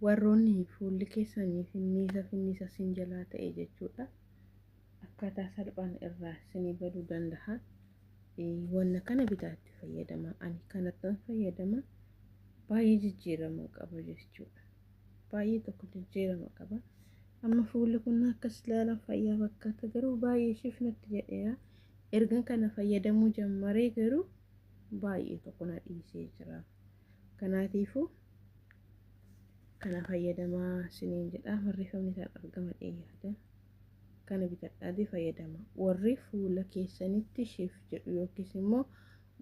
Warroonni fuulli keessanii finniisa finniisa sin jalaa ta'e jechuudha. Akkaataa salphaan irraa isinii baduu danda'a. Wanna kana bitaa itti fayyadama. Ani kanattan fayyadama. Baay'ee jijjiirama qaba jechuudha. Baay'ee tokko jijjiirama qaba. Amma fuulli kun akkas ilaalan fayyaa fakkaata, garuu baay'ee shifnatti jedheera. Ergan kana fayyadamuu jammaree garuu baay'ee tokko na dhiisee jira. Kanaatiifuu kana fayyadamaa isiniin jedha. Barreeffamni isaan argama yaada. Kana bitadhaatii fayyadama. Warri fuula keessanitti shif jedhu yookiis immoo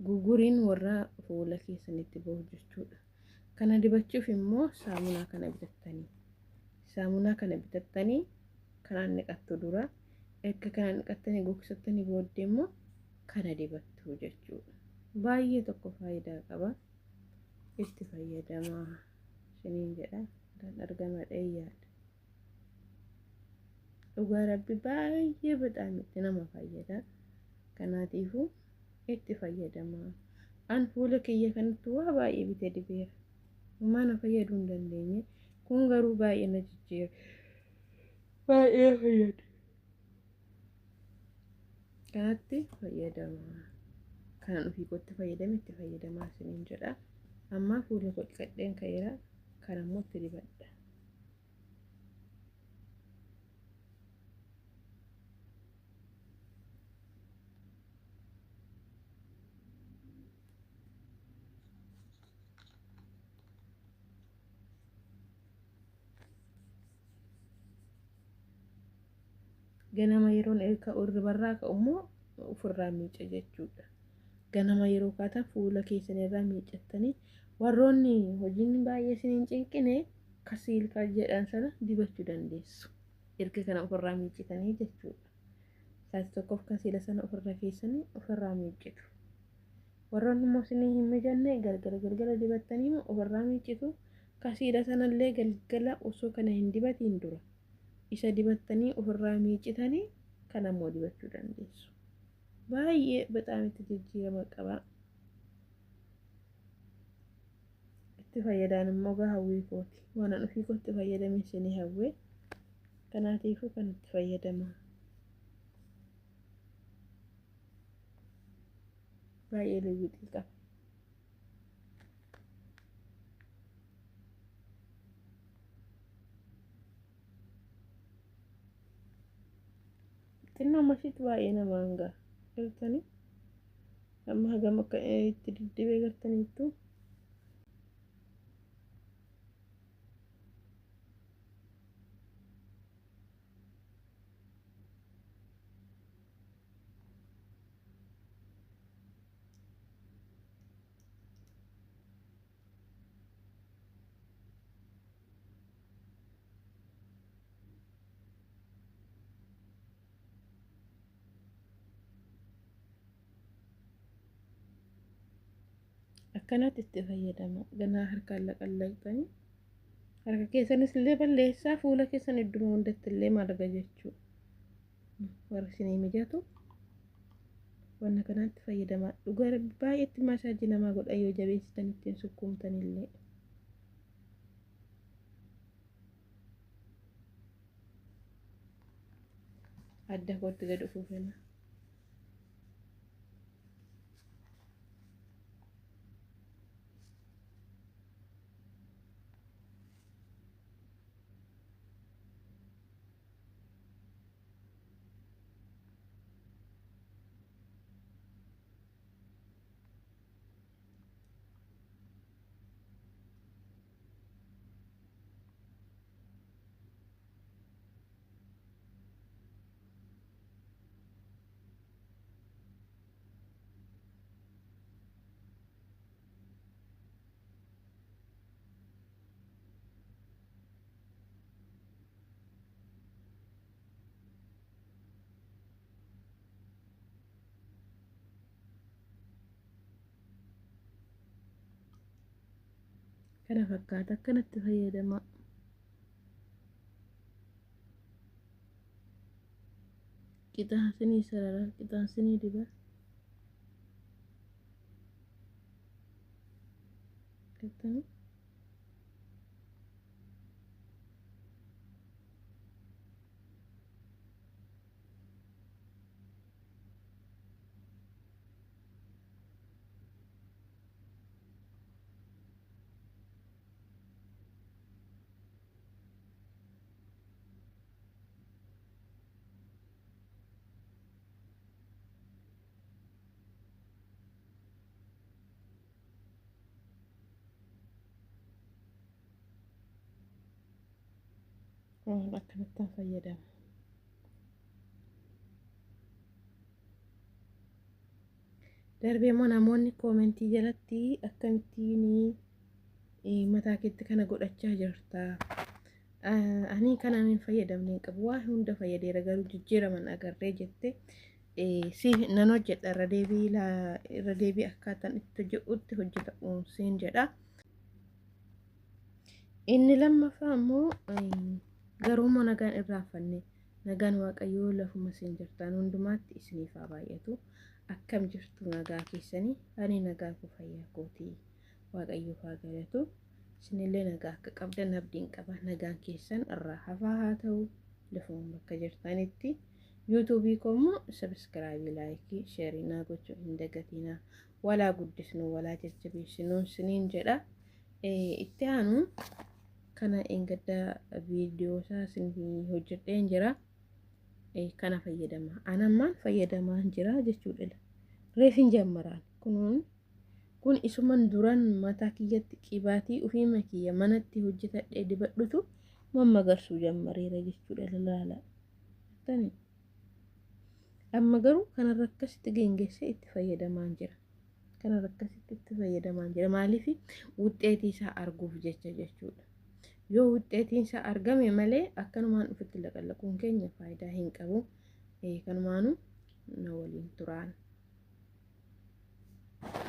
guguriin warra fuula keessanitti bahu jechuudha. Kana dibachuuf immoo saamunaa kana bitattanii. Saamunaa kana bitattanii kanaan dhiqattu dura. Erga kanaan dhiqattanii gogsattanii booddee immoo kana dibattu jechuudha. Baay'ee tokko faayidaa qaba. Itti fayyadamaa isiniin jedha. Kan argama yaada. Dhugaa Rabbi baay'ee bexaam itti nama fayyada. Kanaatiifuu itti fayyadamaa. An fuula kiyya kanatti waa baay'ee bitee dibeera. Homaa na fayyaduu hin dandeenye. Kun garuu baay'ee na jijjiira. Baay'ee fayyada. Kanatti fayyadamaa. Kanan ofii kootti fayyadame itti fayyadamaa isiniin jedha. Amma fuula koo dhiqadheen ka'eera. Kana immoo itti dibadha. Ganama yeroon ka'u, irribarraa ka'u immoo ofirraa miica jechuudha. Ganama yeroo kaatan fuula keessan irraa miicattanii, warroonni hojiin baay'ee isin hin cinqine kasiilkaa jedhan sana dibachuu dandeessu. Erga kana ofirraa miicitanii jechuudha. Sa'aatii tokkoof kasiila sana ofirra keessanii ofirraa miicitu. Warroonni immoo isinii hin mijanne galgala galgala dibattanii immoo ofirraa miicitu. Kasiila sanallee galgala osoo kana hin dibatiin dura isa dibattanii ofirraa miicitanii kana immoo dibachuu dandeessu. Baay'ee bexaam itti jijjiirama qaba. Itti fayyadaan immoo gaa hawwii kooti. Waan an ofii kootti fayyadame isinii hawwee. Kanaatiifuu kan itti fayyadama. Baay'ee lewwixii qaba. Xinnoo mashiitti baay'ee nama hangaa gartanii, amma hagam akka itti diddibee gartaniittu. Akkanatti itti fayyadama. Ganaa harkaan laqallaqxanii harka keessanis illee balleessaa, fuula keessan idduma hundatti illee marga jechuudha. Warri isinii mijatu wanna kanatti fayyadama. Dhugaa baay'eetti maasaajii namaa godha yoo jabeessitan ittiin sukkuumtan illee. Adda kootti gad ufuufena. Kana fakkaata, akkanatti fayyadama. Qixaasinii sarara qixaasinii diba. Gartanii? Akkanattan fayyadama. Darbee immoo namoonni koomentii jalatti akkamittiin mataa keetti kana godhachaa jirta? Ani kanaan hin fayyadamne hin qabu. Waa hunda fayyadeera garuu jijjiiraman agarree jette. Si nan hojjedha irra deebii akkaataan itti hojjedhutti hojjeta siin jedha. Inni lammaffaa immoo garuu immoo nagaan irraanfanne nagaan Waaqayyoo lafuma isin jirtan hundumaatti isiniif haa baay'atu. Akkam jirtu nagaa keessanii? Ani nagaa koo fayyaa kootii Waaqayyoof haa galatu. Isinillee nagaa akka qabdan abdiin qaba. Nagaan keessan irraa hafaa haa ta'u lafuma bakka jirtanitti. Yuutuubii koo immoo sabiskiraabii, laayikii, sheerii naa gochuu hin dagatinaa. Walaa guddisnu, walaa jajjabeessinu isiniin jedha. Itti aanu kana engadda viidiyoo isaa isin hojjedheen jira. Kana fayyadama. Anammaan fayyadamaa jira jechuudha. Reefin jammaraan kunuun kun isuman duran mataa kiyyatti qibaatii ofiima kiyya manatti hojjetadhee dibadhutu mammagarsuu jammareera jechuudha laala. Amma garuu kanarra akkasitti geengessee itti fayyadamaa jira. Kanarra akkasitti itti fayyadamaa jira. Maaliif wuxxeetii isaa arguuf jecha jechuudha. Yoo wuxxeetiin isaa argame malee akkanumaan ofitti laqallaquun keenya faayidaa hin qabu. Kanumaanuu na waliin turaan.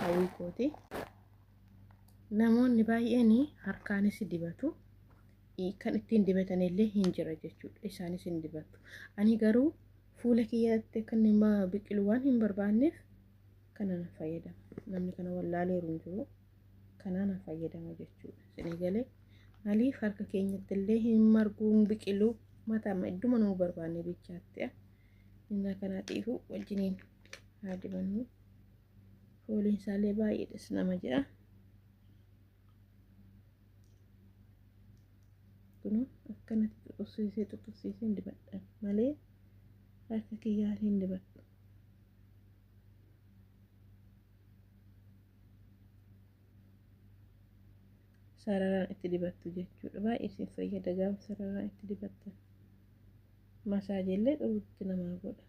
Hawwii kooti. Namoonni baay'een harkaanis dibatu. Kan ittiin dibatan illee hin jira jechuudha. Isaanis hin dibatu. Ani garuu fuula kiyyatti akka inni biqilu waan hin barbaanneef kana na fayyadama. Namni kana wallaaleeru hin jiru. Kana na fayyadama jechuudha. Isinii galee maaliif harka keenyatti illee hin margu hin biqilu mataa idduma nu barbaanne bichaatti. Inni kana xiifu wajjiniin haa dibannu. Fooliin isaallee baay'eedhas nama jedha. Kun akkanatti xuxusiisee xuxusiisee hin dibadha malee harka kiyyaan hin dibadhu. Sararaan itti dibattu jechuudha. Baay'ee isin fayyada gaafa sararaan itti dibattan. Masaajiillee xuruutti namaa godha.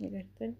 Agartan